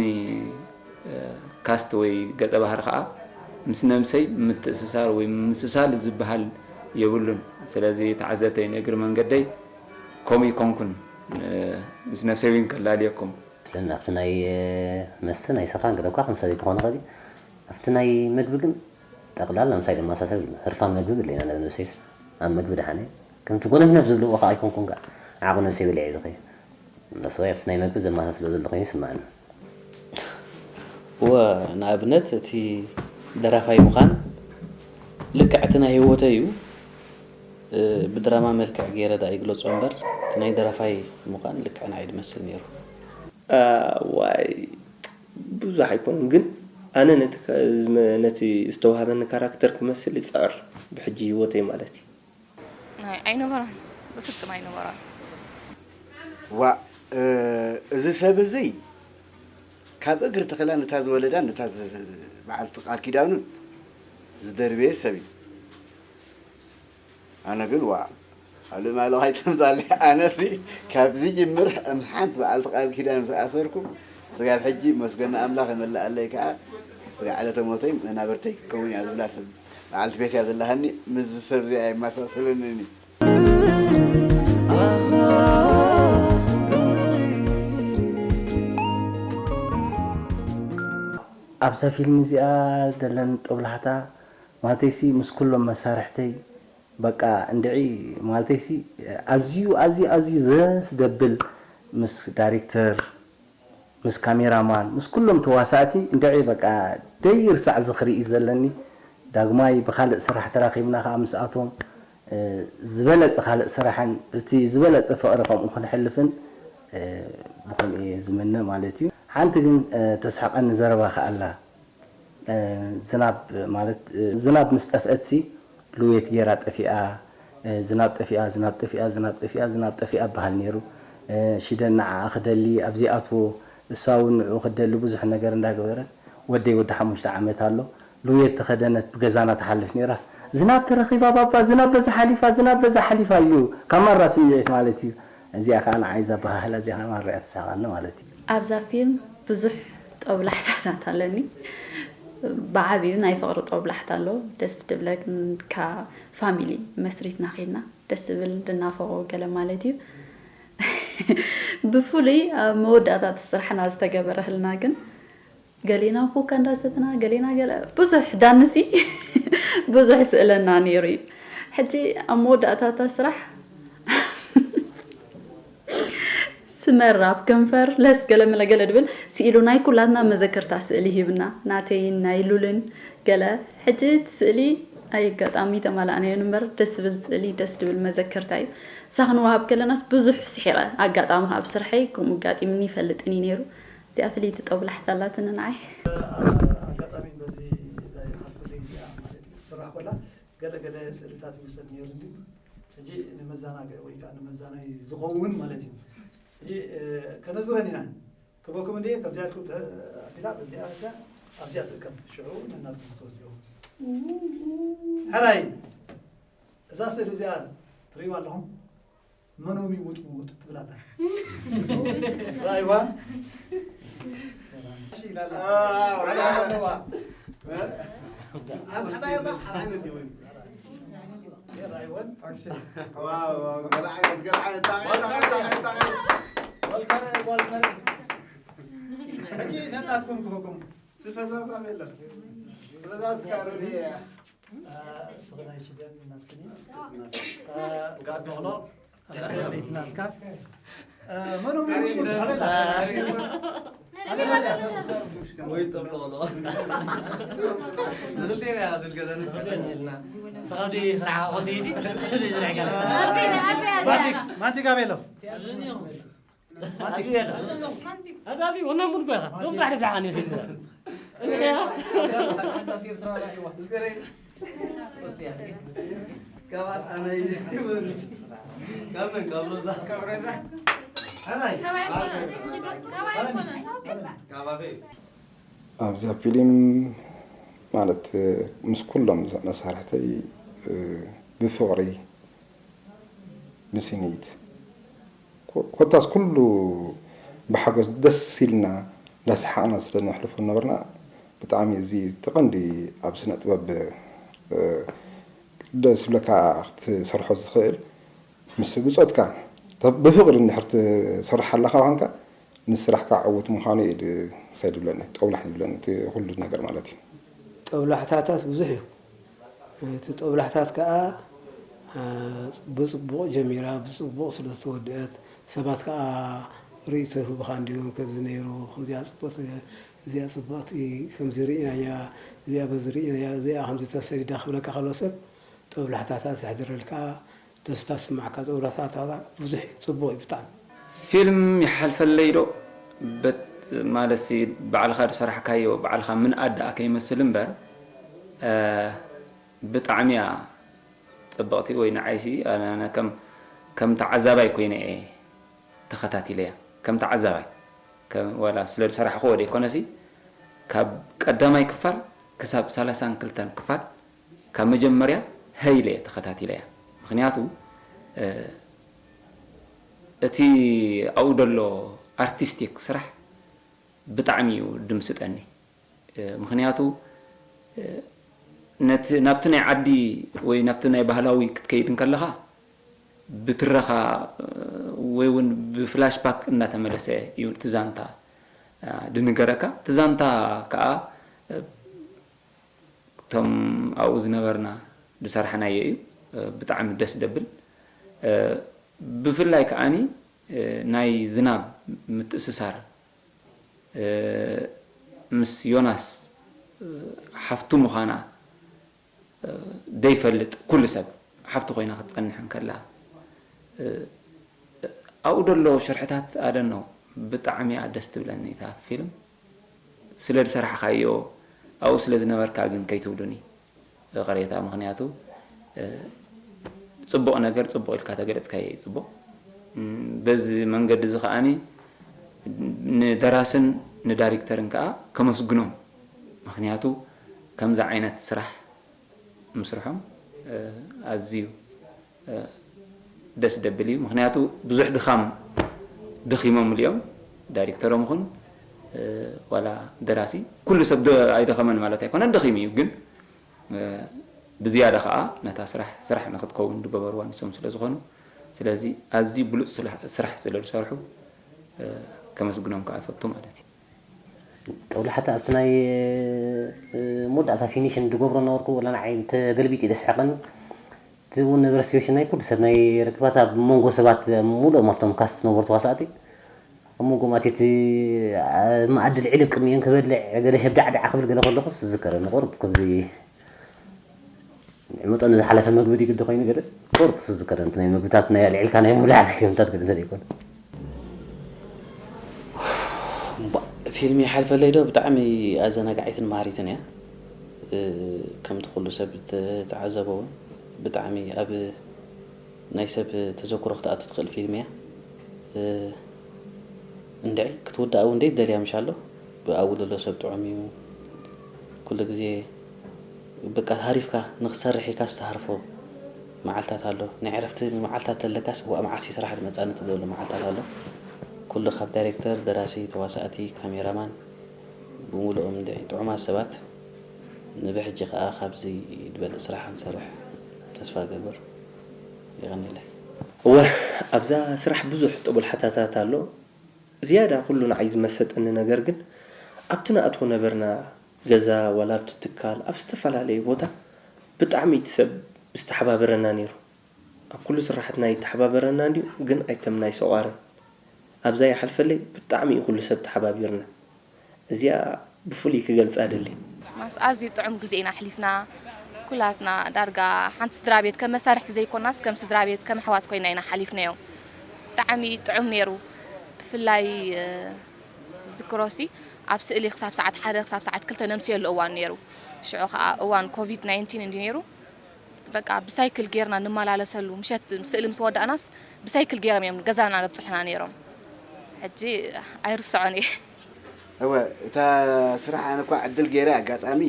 ካስት ወይ ገፀ ባህሪ ከዓ ምስ ነብሰይ ምትእስሳር ወይ ምምስሳል ዝበሃል የብሉን። ስለዚ ተዓዘብተይ ንእግሪ መንገደይ ከምኡ ይኮንኩን ምስ ነብሰይ እውን ከላልየኩም። ኣብቲ ናይ መስተ ናይ ሰኽራን ገለ እኳ ከም ሰበይ ክኾን ይኽእል እዩ። ኣብቲ ናይ መግቢ ግን ጠቕላላ ምሳይ ዝመሳሰል ህርፋን መግቢ ብለይና ነብ ነብሰይስ ኣብ መግቢ ደሓነ ከምቲ ጎነፍነፍ ዝብልዎ ከዓ ኣይኮንኩን ከዓ ዓቑ ነብሰይ በሊዐ እዩ ዝኸይድ። እነሱ ኣብቲ ናይ መግቢ ዘመሳስሎ ዘሎ ኮይኑ ይስምዓኒ። እወ፣ ንኣብነት እቲ ደራፋይ ምዃን ልክዕ እቲ ናይ ህይወተይ እዩ። እ፣ ብድራማ መልክዕ ገይረ ደኣ ይግለጾ እምበር፣ እቲ ናይ ደራፋይ ምዃን ልክዕ ንዓይ ድመስል ነይሩ። እ፣ ዋይ፣ ብዙሕ ኣይኮነን፣ ግን ኣነ ነቲ ከ-፣ ዝመ-፣ ነቲ ዝተዋህበኒ ካራክተር ክመስል ይጽዕር፣ ብሕጂ ህይወተይ ማለት እዩ። ኣይ፣ ኣይነበሮን፣ ብፍጹም ኣይነበሮን። ዋእ፣ እ፣ እዚ ሰብ እዚ ካብ እግሪ ተኺላ ነታ ዝወለዳን ነታ ዝ-፣ በዓልቲ ቃል ኪዳኑን ዝደርበየ ሰብ እዩ። ኣነ ግን ዋእ፣ ኣብ ልማሎ ኣይተምጻለይ። ኣነሲ ካብ ዝጅምር ምስ ሓንቲ በዓልቲ ቃል ኪዳን ምስ ኣሰርኩ፣ ስጋብ ሕጂ መስገን ኣምላኽ ይመልኣለይ ከኣ፣ ስጋ ዕለተ ሞተይ መናብርተይ ክትከውን እያ ዝብላ ሰብ በዓልቲ ቤት እያ ዘለሃኒ። ምስዚ ሰብ እዚ ኣይመሳሰለንን እዩ። ኣብዛ ፊልም እዚኣ ደለን ጦብላሕታ ማለተይሲ ምስ ኩሎም መሳርሕተይ በቃ እንድዒ ማለተይሲ ኣዝዩ፣ ኣዝዩ፣ ኣዝዩ ዘስደብል ምስ ዳይሬክተር፣ ምስ ካሜራማን፣ ምስ ኩሎም ተዋሳእቲ እንድዒ በቃ ደይርሳዕ ዝኽሪ እዩ ዘለኒ። ዳግማይ ብኻልእ ስራሕ ተራኺብና ከኣ ምስኣቶም፣ እ፣ ዝበለጸ ካልእ ስራሕን እቲ ዝበለጸ ፍቕሪ ከምኡ ክንሕልፍን፣ እ፣ ብኸምኡ እየ ዝምነ ማለት እዩ። ሓንቲ ግን፣ እ፣ ተስሕቐኒ ዘረባ ከኣ ኣላ። እ፣ ዝናብ ማለት፣ እ፣ ዝናብ ምስ ጠፍአትሲ ሉዌት ጌራ ጠፊኣ፣ እ፣ ዝናብ ጠፊኣ፣ ዝናብ ጠፊኣ፣ ዝናብ ጠፊኣ፣ ዝናብ ጠፊኣ እበሃል ነይሩ። እ፣ ሽደን ንዓኣ ክደሊ ኣብ ዘይኣትዎ፣ እሳ እውን ንዕኡ ክትደሊ ብዙሕ ነገር እንዳገበረት፣ ወደይ ወዲ ሓሙሽተ ዓመት ኣሎ፣ ሉዌት ተኸደነት ብገዛና ትሓልፍ ነይራስ፣ ዝናብ ተረኺባ ባባ፣ ዝናብ በዛ ሓሊፋ፣ ዝናብ በዛ ሓሊፋ ኢሉ፣ ካብ ማራ ስምዒት ማለት እዩ። እዚኣ ከኣ ንዓይ እዛ ኣበሃህላ እዚኣ ከኣ ማራ እያ ተስሕቐኒ ማለት እዩ። ኣብዛ ፊልም ብዙሕ ጦብላሕታታት ኣለኒ። ብዓቢኡ ናይ ፍቕሪ ጦብላሕታ ኣሎ። ደስ ድብለካ ፋሚሊ መስሪትና ኺድና ደስ ዝብል እንድናፈቖ ገለ ማለት እዩ። ብፍሉይ ኣብ መወዳእታ እቲ ስራሕና ዝተገበረ ህልና ግን ገሌና ኮካ እንዳሰተና፣ ገሌና ገለ ብዙሕ ዳንሲ ብዙሕ ስእለና ነይሩ እዩ። ሕጂ ኣብ መወዳእታ እታ ስራሕ ስመር ኣብ ከንፈር ለስ ገለ መለ ገለ ድብል ስኢሉ ናይ ኩላትና መዘከርታ ስእሊ ሂብና፣ ናተይን ናይ ሉልን ገለ። ሕጂ እቲ ስእሊ ኣይ ኣጋጣሚ ተማላእናዮን እምበር ደስ ዝብል ስእሊ፣ ደስ ዝብል መዘከርታ እዩ። እሳ ክንወሃብ ከለናስ ብዙሕ ስሒቐ። ኣጋጣሚ ኣብ ስርሐይ ከምኡ ኣጋጢምኒ ይፈልጥን እዩ ነይሩ። እዚኣ ፍልይቲ ጦብላሕታ ኣላትኒ ንዓይ። ኣጋጣሚ በዚ እዛ ሓልፍለይ እዚኣ ማለት እዩ ክትስራሕ ከላ ገለ ገለ ስእልታት ይውሰድ ነይሩ እንድዩ። ሕጂ ንመዘናግዒ ወይ ከዓ ንመዛናይ ዝኸውን ማለት እዩ። ሕጂ፣ እ፣ ከነዝወን ኢና። ክበኩም እንድየ፣ ከምዚኣ ኢልኩም ተ-፣ ኣቢላ በዚኣ እዚኣ ኣብዚኣ ትእከብ። ሽዑ ነናትኩም ክትወስድዎ። ሕራይ፣ እዛ ስእሊ እዚኣ ትርእይዋ ኣለኹም? መኖሚ ውጥውጥ ትብል ኣላ። ራእይዋ? እሺ ኢላ ኣላ። ኣዎ። ራእይዋ ኣለዋ። ኣብ ሓዳይ እባ ሓዳይ ነዲወን። ራእይወን ኣክሽን። ዋው፣ ዋው፣ ገለ ዓይነት፣ ገለ ዓይነት፣ ጣዕሚ፣ ጣዕሚ፣ ጣዕሚ፣ ጣዕሚ። ወልከረ፣ ወልከረ። ሕጂ ነናትኩም ክበኩም። ዝፈሳሳም የለን። ዝፈሳስ ካርድ እየ። ስኽናይ ሽደን ናትክኒ። ጋቢ ሆኖ። ለይቲ ናትካ። መኖም ወይ ጠብሎ ሆኖ። ዝልዴና ዝልገዘን። ስኻዲ ስራሕ ኾቲ። ማንቲክ፣ ማንቲክ ኣቤሎ። ኣዛቢ ወና ሙድ በኻ ሎም ጥራሕ ደብዛኻ ነው ሲል። እንዴ? ካብ ኣሳናይ ይበልጽ። ካብ መን? ካብ ሮዛ? ካብ ሮዛ? ኣናይ? ካብ ኣፌ? ኣብዛ ፊልም ማለት ምስ ኩሎም መሳርሕተይ ብፍቕሪ ብስኒት ኮ-፣ ኮታስ ኩሉ ብሓጎስ ደስ ኢልና እንዳሰሓቕና ስለ ነሕልፎ ነበርና። ብጣዕሚ እዚ እቲ ቀንዲ ኣብ ስነ ጥበብ፣ እ፣ ደስ ዝብለካ ክትሰርሖ ዝኽእል ምስ ብጾትካ ተ-፣ ብፍቕሪ እንድሕር ትሰርሕ ኣለኻ ኮንካ ንስራሕካ ዕዉት ምዃኑ እዩ ድ-፣ ክሳይ ድብለኒ፣ ጠውላሕ ድብለኒ እቲ ኩሉ ነገር ማለት እዩ። ጠብላሕታታት ብዙሕ እዩ። እቲ ጦብላሕታት ከኣ፣ እ፣ ብጽቡቕ ጀሚራ፣ ብጽቡቕ ስለ ዝተወድአት፣ ሰባት ከኣ ርእይቶ ይህቡኻ እንድዮም፣ ከምዚ ነይሩ፣ ከምዚኣ ጽቡቕ ስለ-፣ እዚኣ ጽብቕቲ ከምዚ ርኢናያ፣ እዚኣ በዚ ርኢናያ፣ እዚኣ ከምዚ ተሰዲዳ ክብለካ ከሎ ሰብ ጦብላሕታታት ዘሕድረልካ፣ ደስታ ዝስማዓካ ጦብላሕታታት ብዙሕ እዩ። ጽቡቕ እዩ ብጣዕሚ። ፊልም ይሓልፈለይ ዶ? በት- ማለትሲ ባዕልኻ ዝሰራሕካዮ ባዕልኻ ምንኣድ ደኣ ከይመስል እምበር፣ እ፣ ብጣዕሚ እያ ጽብቕቲ። ወይ ንዓይሲ ኣነ ከም ከም ተዓዛባይ ኮይነ እየ ተኸታቲለያ። ከም ተዓዛባይ ከም ዋላ ስለ ዝሰራሕኽዎ ዘይኮነሲ ካብ ቀዳማይ ክፋል ክሳብ ሰላሳን ክልተን ክፋል ካብ መጀመርያ ሀይለ እየ ተኸታቲለያ። ምኽንያቱ እቲ ኣብኡ ዘሎ ኣርቲስቲክ ስራሕ ብጣዕሚ እዩ ድምስጠኒ። ምኽንያቱ ነቲ ናብቲ ናይ ዓዲ ወይ ናብቲ ናይ ባህላዊ ክትከይድ እንከለኻ ብትረኻ ወይ እውን ብፍላሽ ባክ እናተመለሰ እዩ እቲ ዛንታ ድንገረካ። እቲ ዛንታ ከዓ እቶም ኣብኡ ዝነበርና ዝሰራሕናዮ እዩ። ብጣዕሚ ደስ ደብል። ብፍላይ ከዓኒ ናይ ዝናብ ምትእስሳር ምስ ዮናስ ሓፍቱ ምዃና ደይፈልጥ ኩሉ ሰብ ሓፍቱ ኮይና ክትጸንሕ እንከላ ኣብኡ ደሎ ሽርሕታት ኣደኖ ብጣዕሚ እያ ደስ ትብለኒ እታ ፊልም። ስለ ዝሰራሕካዮ ኣብኡ ስለ ዝነበርካ ግን ከይትብሉኒ ይቕሬታ። ምኽንያቱ ጽቡቕ ነገር ጽቡቕ ኢልካ ተገለጽካዮ እዩ ጽቡቕ። በዚ መንገዲ እዚ ከዓኒ ንደራስን ንዳይሬክተርን ከዓ ከመስግኖም። ምኽንያቱ ከምዚ ዓይነት ስራሕ ምስርሖም ኣዝዩ ደስ ደብል እዩ። ምኽንያቱ ብዙሕ ድኻም ደኺሞምሉ እዮም። ዳይሬክተሮም ይኹን ዋላ ደራሲ ኩሉ ሰብ ኣይደኸመን ማለት ኣይኮነን፣ ደኺሙ እዩ። ግን ብዝያዳ ከዓ ነታ ስራሕ ስራሕ ንክትከውን ዝገበርዋ ንሶም ስለ ዝኾኑ፣ ስለዚ ኣዝዩ ብሉፅ ስራሕ ስለ ዝሰርሑ ከመስግኖም ከዓ እፈቱ ማለት እዩ። ጦብላሕታ ኣብቲ ናይ መወዳእታ ፊኒሽን ዝገብሮ ነበርኩ ወላ ንዓይ ተገልቢጡ እዩ ዘስሕቐኒ። እቲ እውን ነበረ ሲቹዌሽን ናይ ኩሉ ሰብ ናይ ርክባት ኣብ መንጎ ሰባት ሙሉኦም ኣብቶም ካስት ነበሩ ተዋሳእቲ ኣብ መንጎ ማት እቲ መኣዲ ልዕሊ ቅድሚኦም ክበልዕ ገለ ሸብዳዕዳዕ ክብል ገለ ከለኹስ ዝዝከረኒ ቁሩብ ከምዚ ንዕመጦ ንዝሓለፈ መግቢ ድዩ ግዲ ኮይኑ ገለ ቁሩብ ዝዝከረኒ ናይ መግብታት ናይ ኣልዒልካ ናይ ምብላዕ ናይ ገምታት ገለ ዘይኮነ ፊልም ይሓልፈለይ ዶ ብጣዕሚ ኣዘናጋዒትን መሃሪትን እያ። ከምቲ ኩሉ ሰብ ተዓዘቦ እውን ብጣዕሚ ኣብ ናይ ሰብ ተዘክሮ ክትኣቱ ትኽእል ፊልም እያ። እንድዒ ክትውዳእ እውን ደይ ደልያ ምሽ ኣሎ ብኣው ዘሎ ሰብ ጥዑም እዩ። ኩሉ ግዜ በቃ ሃሪፍካ ንክትሰርሕ ኢልካ ዝተሃርፎ መዓልታት ኣሎ። ናይ ዕረፍቲ መዓልታት ተለካስ ዋእ መዓስ እዩ ስራሕ ዝመፃኒ ትብለሉ መዓልታት ኣሎ። ኩሉ ካብ ዳይሬክተር፣ ደራሲ፣ ተዋሳእቲ፣ ካሜራማን ብሙሉኦም እንድዒ ጥዑማት ሰባት ንብሕጂ ከዓ ካብዚ ዝበልፅ ስራሕ ክንሰርሕ ተስፋ እገብር። የቐንየለይ። እወ ኣብዛ ስራሕ ብዙሕ ጥቡል ሓታታት ኣሎ። ዝያዳ ኩሉ ንዓይ ዝመሰጠኒ ነገር ግን ኣብቲ ንኣትዎ ነበርና ገዛ ዋላ ኣብቲ ትካል ኣብ ዝተፈላለየ ቦታ ብጣዕሚ እቲ ሰብ ዝተሓባበረና ነይሩ። ኣብ ኩሉ ስራሕትና ይተሓባበረና እንድዩ ግን ኣይከም ናይ ሰቋርን ኣብዛ ይሓልፈለይ ብጣዕሚ እዩ ኩሉ ሰብ ተሓባቢርና። እዚኣ ብፍሉይ ክገልጻ እደሊ። ማስ ኣዝዩ ጥዑም ግዜ ኢና ኣሕሊፍና ኩላትና ዳርጋ ሓንቲ ስድራ ቤት ከም መሳርሕቲ ዘይኮናስ ከም ስድራ ቤት ከም ኣሕዋት ኮይና ኢና ሓሊፍናዮ ብጣዕሚ ጥዑም ነይሩ ብፍላይ ዝዝክሮሲ ኣብ ስእሊ ክሳብ ሰዓት ሓደ ክሳብ ሰዓት ክልተ ነምስየሉ እዋን ነይሩ ሽዑ ከዓ እዋን ኮቪድ ናይንቲን እንዲ ነይሩ በቃ ብሳይክል ጌርና ንመላለሰሉ ምሸት ስእሊ ምስ ወዳእናስ ብሳይክል ጌሮም እዮም ገዛና ዘብፅሑና ነይሮም ሕጂ ኣይርስዖን እየ። እወ እታ ስራሕ ኣነ እኳ ዕድል ገይረ ኣጋጣሚ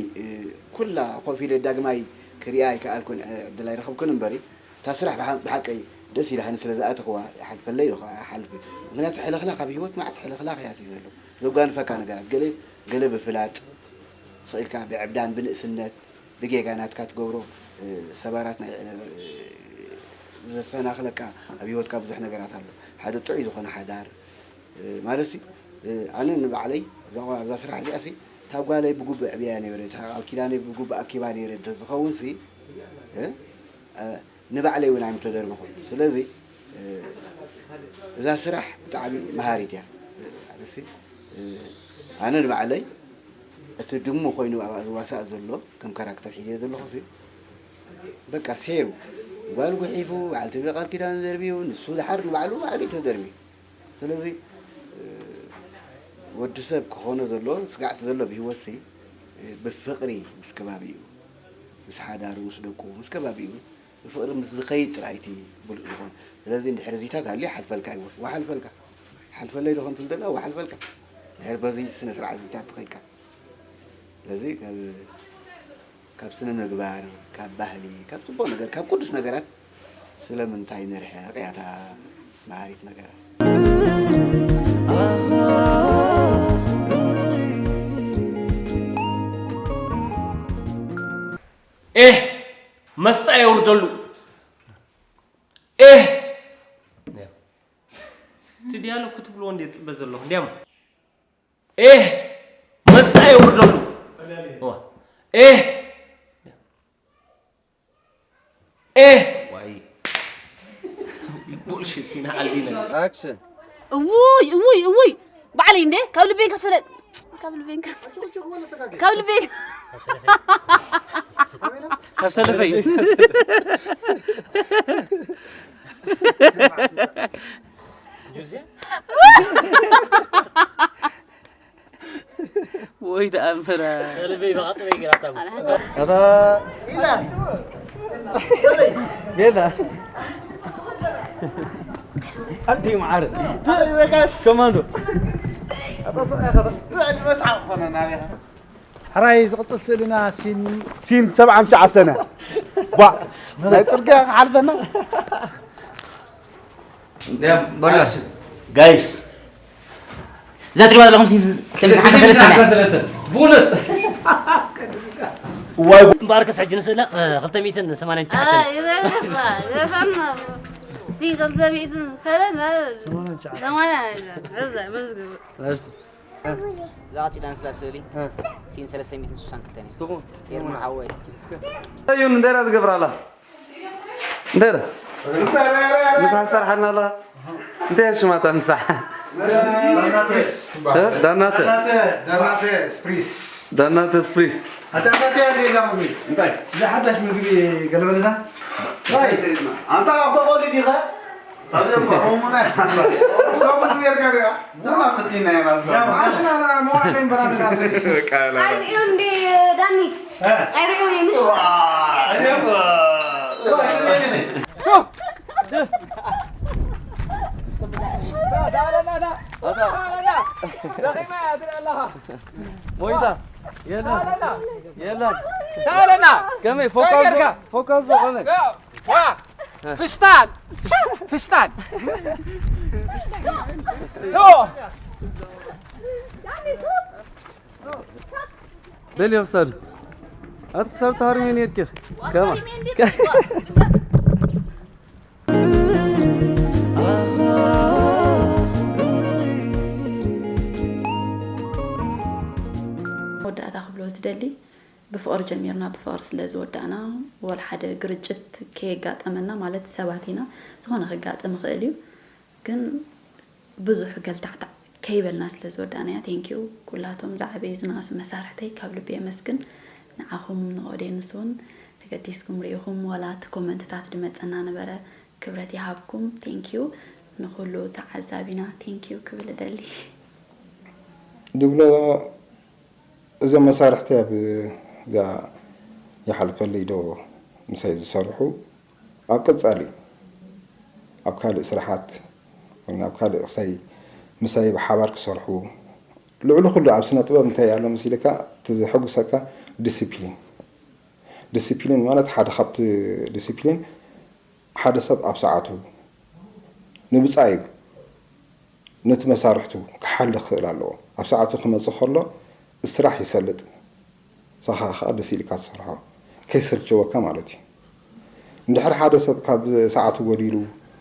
ኩላ ኮፍ ኢለ ዳግማይ ክሪኣ ኣይከኣልኩን ዕድል ኣይረኸብኩን እምበሪ እታ ስራሕ ብሓ- ብሓቀይ ደስ ኢላሃኒ ስለ ዝኣተኽዋ ይሓልፈለይ ዶ ከዓ ይሓልፍ ምክንያቱ ሕልኽላኽ ኣብ ሂወት መዓት ሕልኽላኽ እያ እቲ ዘሎ ዘጓንፈካ ነገራት ገለ ገለ ብፍላጥ ስቕ ኢልካ ብዕብዳን ብንእስነት ብጌጋ ናትካ ትገብሮ ሰባራት ናይ ዘሰናኽለካ ኣብ ሂወትካ ብዙሕ ነገራት ኣሎ ሓደ ጥዑይ ዝኾነ ሓዳር ማለት ሲ ኣነ ንባዕለይ ኣብዛ ስራሕ እዚኣ ሲ እታ ጓለይ ብጉቡእ ዕብያ ነይረ እታ ቃል ኪዳነይ ብጉቡእ ኣኪባ ነይረ እንተዝኸውን ሲ ንባዕለይ እውን ኣይምተደርበኹን ስለዚ እዛ ስራሕ ብጣዕሚ መሃሪት እያ ኣነ ንባዕለይ እቲ ድሙ ኮይኑ ኣብኣ ዝዋሳእ ዘሎ ከም ካራክተር ሒዘ ዘለኹ ሲ በቃ ሴሩ ጓል ጉሒፉ በዓልቲ ቤት ቃል ኪዳን ዘርብዩ ንሱ ድሓር ንባዕሉ ባዕሉ ተዘርብዩ። ስለዚ ወዲ ሰብ ክኾኖ ዘሎ ስጋዕቲ ዘሎ ብህይወት ሲ ብፍቕሪ ምስ ከባቢኡ ምስ ሓዳሩ ምስ ደቁ ምስ ከባቢኡ ብፍቕሪ ምስ ዝኸይድ ጥራይ እቲ ብሉፅ ዝኾን። ስለዚ እንድሕር እዚታት ሃልዩ ሓልፈልካ ይወ ወሓልፈልካ ሓልፈለይ ዶ ከምቲ ዝደላ ወሓልፈልካ ድሕር በዚ ስነ ስርዓት እዚታት ትኸይድካ። ስለዚ ካብ ካብ ስነ ምግባር ካብ ባህሊ ካብ ፅቡቕ ነገር ካብ ቅዱስ ነገራት ስለምንታይ ንርሕቕ እያ እታ መሃሪት ነገር። ኤህ መስጣ የውርደሉ። ኤህ እቲ ዲያሎግ ክትብልዎ እንዴ ዝፅበ ዘለኹ እንዲያም ኤህ መስጣ የውርደሉ። ዋ። ኤህ ኤህ ዋይ ቡልሽት ኢና ዓልዲና። Action። እውይ እውይ እውይ ባዕለይ እንዴ ካብ ልቤን ካብ ሰለ ካብ ልቤን ካብ ልቤን ካብ ሰለፈይ ወይ ተኣምራ ልበይ ብቐጥበይ ጌራታ ኣታ ቤላ ኣንቲ መዓረ ኮማንዶ ሕራይ ዝቕፅል ስእልና ሲን ሲን ሰብዓን ትሽዓተን እያ ቧ ናይ ፅርግያ ክሓልፈና ጋይስ እዛ ትሪባ ዘለኹም ብኡነት እምበኣርከስ ሕጂ ንስእላ ክልተ ሚእትን ሰማንያን ትሽዓተን ይዘርግስራ ዘፈና ሲ ክልተ ሚእትን ከበድ ሰማንያ እዛ መዝግቡ እዛ ቀፂላ ንስላ ስእሊ ሲን ሰለስተ ሚእትን ስሳን ክልተን እያ ኤርሚ ሓወይ እዩ እንታይ ትገብር ኣላ እንታይ ምሳሕ ዝሰርሓልና ኣላ እንታይ ሽማታ ምሳሕ ዳናተ ዳናተ ስፕሪስ ዝሓዳሽ ምግቢ ገለበለታ ኣንታ ኣብተቆሊ ዲኸ ኣይርእዮም እንዲ ዳኒ ኣይርእዮም እዮም ምሽ ሞይታ የለን የለን ሳለና ከመይ ፎካስ ፎካስ ከመይ ፍስታን ፍስታን በል ክሳዱ ኣት ክሳዱ ተሃርሜ ነርኪ ከማ መወዳእታ ክብሎ ዝደሊ ብፍቕሪ ጀሚርና ብፍቕሪ ስለ ዝወዳእና ወላ ሓደ ግርጭት ከየጋጠመና ማለት ሰባት ኢና ዝኾነ ከጋጥም ይኽእል እዩ ግን ብዙሕ ገልታዕታዕ ከይበልና ስለ ዝወዳእናያ thank you ኩላቶም ዝዓበዩ ዝነኣሱ መሳርሕተይ ካብ ልቢ የመስግን ንዓኹም ንኦዴንስ እውን ተገዲስኩም ርኢኹም ዋላ እቲ ኮመንትታት ድመፀና ነበረ ክብረት ይሃብኩም thank you ንኹሉ ተዓዛቢና thank you ክብል እደሊ ድብሎ እዞም መሳርሕቲ ኣብ እዛ ይሓልፈለይ ዶ ምሳይ ዝሰርሑ ኣብ ቀፃሊ ኣብ ካልእ ስራሓት ወይ ኣብ ካልእ ክሳይ ምሳይ ብሓባር ክሰርሑ ልዕሊ ኩሉ ኣብ ስነ ጥበብ እንታይ ኣሎ መሲልካ እቲ ዘሐጉሰካ ዲሲፕሊን ዲሲፕሊን ማለት ሓደ ካብቲ ዲሲፕሊን ሓደ ሰብ ኣብ ሰዓቱ ንብፃዩ ነቲ መሳርሕቱ ክሓሊ ክኽእል ኣለዎ። ኣብ ሰዓቱ ክመፅእ ከሎ እቲ ስራሕ ይሰልጥ። ንስኻ ከዓ ደስ ኢልካ ትሰርሖ። ከይሰልቸወካ ማለት እዩ። እንድሕር ሓደ ሰብ ካብ ሰዓቱ ጎዲሉ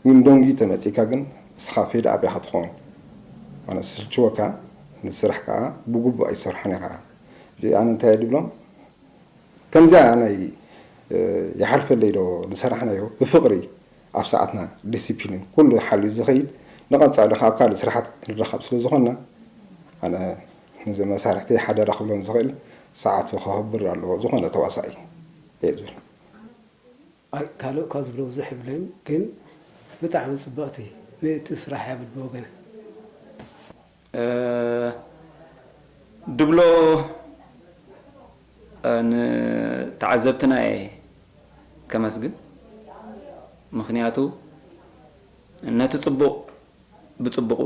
ወይም ደንጉዩ ተመፂእካ ግን ንስኻ ፌድ ኣቢኻ ትኸውን። ማለት ዝስልችወካ ነቲ ስራሕ ከዓ ብግቡእ ኣይትሰርሖን ኢኻ። እዚ ኣነ እንታይ እየ ድብሎም ከምዚኣ ናይ ይሓልፈለይ ዶ ዝሰራሕናዮ ብፍቕሪ ኣብ ሰዓትና ዲሲፕሊን ኩሉ ሓልዩ ዝኸይድ ንቐፃሊ ካብ ካልእ ስራሓት ክንራኸብ ስለ ዝኾንና ኣነ ነዚ መሳርሕቲ ሓደራ ክብሎም ዝኽእል ሰዓቱ ከኸብር ኣለዎ ዝኾነ ተዋሳኢ እየ ዝብል። ካልእ ካብ ዝብሎ ብዙሕ የብለይን፣ ግን ብጣዕሚ ፅብቕቲ ምእቲ ስራሕ እያ ብል ብወገነ። ድብሎ ንተዓዘብትና እየ ከመስግን። ምኽንያቱ ነቲ ፅቡቕ ብፅቡቑ፣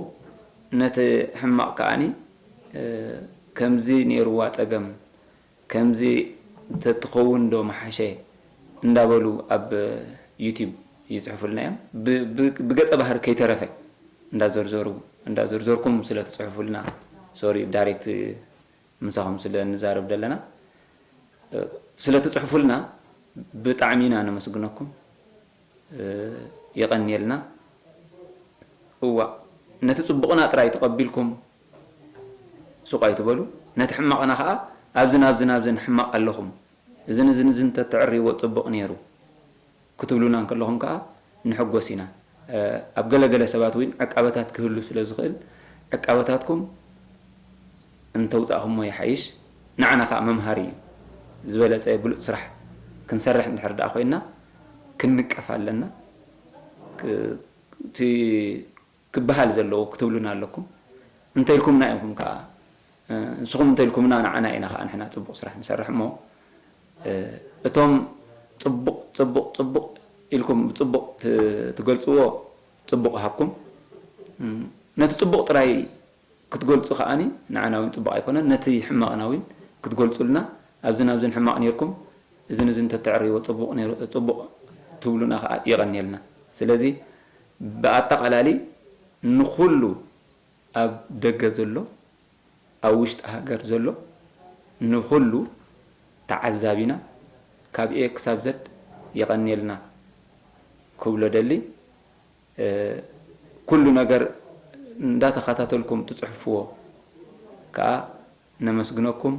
ነቲ ሕማቕ ከኣኒ ከምዚ ነይርዋ ፀገም፣ ከምዚ ተትኸውን ዶ መሓሸ እንዳበሉ ኣብ ዩቲብ ይፅሕፉልና እዮም። ብገፀ ባህሪ ከይተረፈ እንዳዘርዘሩ እንዳዘርዘርኩም ስለ ትፅሕፉልና፣ ሶሪ ዳይሬክት ምሳኹም ስለ እንዛረብ ዘለና ስለ ትፅሕፉልና ብጣዕሚ ኢና ነመስግነኩም። የቐንየልና። እዋ ነቲ ፅቡቕና ጥራይ ተቐቢልኩም ሱቕ ኣይትበሉ፣ ነቲ ሕማቕና ከዓ ኣብዝን ኣብዝን ኣብዝን ሕማቕ ኣለኹም፣ እዝን እዝን እዝን እንተትዕርይዎ ፅቡቕ ነይሩ ክትብሉና እንከለኹም ከዓ ንሕጎስ ኢና። ኣብ ገለ ገለ ሰባት እውን ዕቃበታት ክህሉ ስለ ዝኽእል ዕቃበታትኩም እንተውፃእኹሞ ይሓይሽ፣ ንዓና ከዓ መምሃሪ እዩ። ዝበለፀ ብሉፅ ስራሕ ክንሰርሕ እንድሕር ደኣ ኮይንና ክንንቀፍ ኣለና። እቲ ክበሃል ዘለዎ ክትብሉና ኣለኩም። እንተኢልኩምና ኢኹም ከዓ ንስኹም እንተኢልኩምና ንዓና ኢና ከዓ ንሕና ፅቡቕ ስራሕ ንሰርሕ እሞ እቶም ፅቡቕ ፅቡቕ ፅቡቕ ኢልኩም ብፅቡቕ ትገልፅዎ ፅቡቕ ሃብኩም። ነቲ ፅቡቕ ጥራይ ክትገልፁ ከዓኒ ንዓና እውን ፅቡቕ ኣይኮነን። ነቲ ሕማቕና እውን ክትገልፁልና ኣብዝን ኣብዝን ሕማቕ ነይርኩም እዝን እዝን ተተዕርይዎ ፅቡቕ ትብሉና ከዓ የቐንየልና። ስለዚ ብኣጠቓላሊ ንኹሉ ኣብ ደገ ዘሎ ኣብ ውሽጢ ሃገር ዘሎ ንኹሉ ተዓዛቢና ካብ ኤ ክሳብ ዘድ የቐንየልና ክብሎ ደሊ። ኩሉ ነገር እንዳተኸታተልኩም ትፅሕፍዎ ከዓ ነመስግነኩም።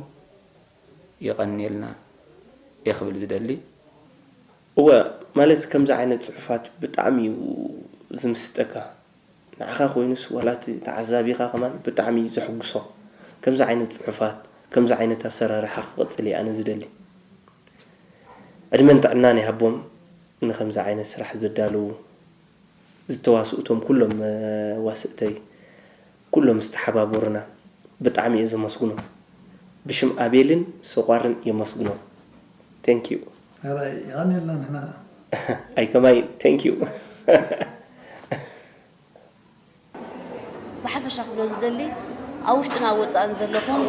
የቐንየልና እየ ክብል ዝደሊ። እወ፣ ማለት ከምዚ ዓይነት ፅሑፋት ብጣዕሚ እዩ ዝምስጠካ። ንዓኻ ኮይኑስ ዋላ እቲ ተዓዛቢኻ ከማን ብጣዕሚ እዩ ዘሕጉሶ። ከምዚ ዓይነት ፅሑፋት፣ ከምዚ ዓይነት ኣሰራርሓ ክቕፅል እየ ኣነ ዝደሊ። ዕድመን ጥዕናን ይሃቦም ንከምዚ ዓይነት ስራሕ ዘዳለዉ ዝተዋስኡ እቶም ኩሎም መዋስእተይ ኩሎም ዝተሓባበሩና ብጣዕሚ እየ ዘመስግኖም። ብሽም ኣቤልን ሰቋርን የመስግኖም። Thank you። ራይ የቐንየልና ንሕና ኣይ ከማይ thank you። ብሓፈሻ ክብሎ ዝደሊ ኣብ ውሽጥን ኣብ ወፃእን ዘለኹም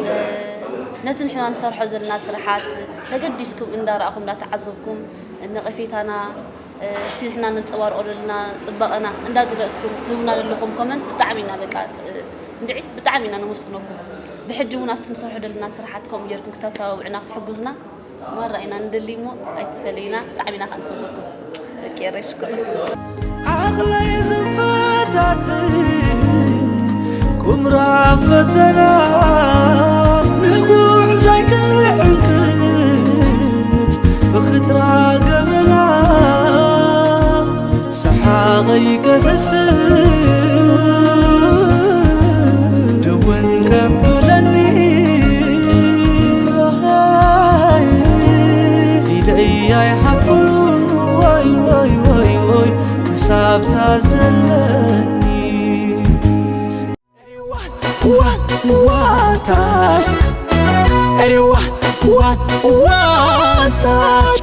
ነቲ ንሕና ንሰርሖ ዘለና ስራሓት ተገዲስኩም እንዳረኣኹም እንዳተዓዘብኩም ነቐፌታና እቲ ንሕና ነንፀባርቆ ዘለና ፅባቐና እንዳገለፅኩም ትህቡና ዘለኹም ኮመንት ብጣዕሚ ኢና በቃ እንድዒ ብጣዕሚ ኢና ነመስግነኩም። ብሕጂ እውን ኣብቲ ንሰርሖ ዘለና ስራሓት ከምኡ ጌርኩም ክተተባብዑና ክትሕግዙና ማራ ኢና ንደሊ እሞ ኣይትፈለዩና። ብጣዕሚ ኢና ከዓ ንፈትወኩም። ደቂ ኤረይ ሽኮር። ዓቕለይ ዝፈታትን ቁምራ ፈተና ንጉዕዞይ ክዕንቅጽ ብኽትራ ገበና ሰሓቐይ ክሕስስ ደወን ከብለኒ ኢደይ ኣይሓብኩሉን ወይ ወይ ወይ ወይ ክሳብ ታዘለኒ ዋንታሽ ኤሪዋ ዋን ዋንታሽ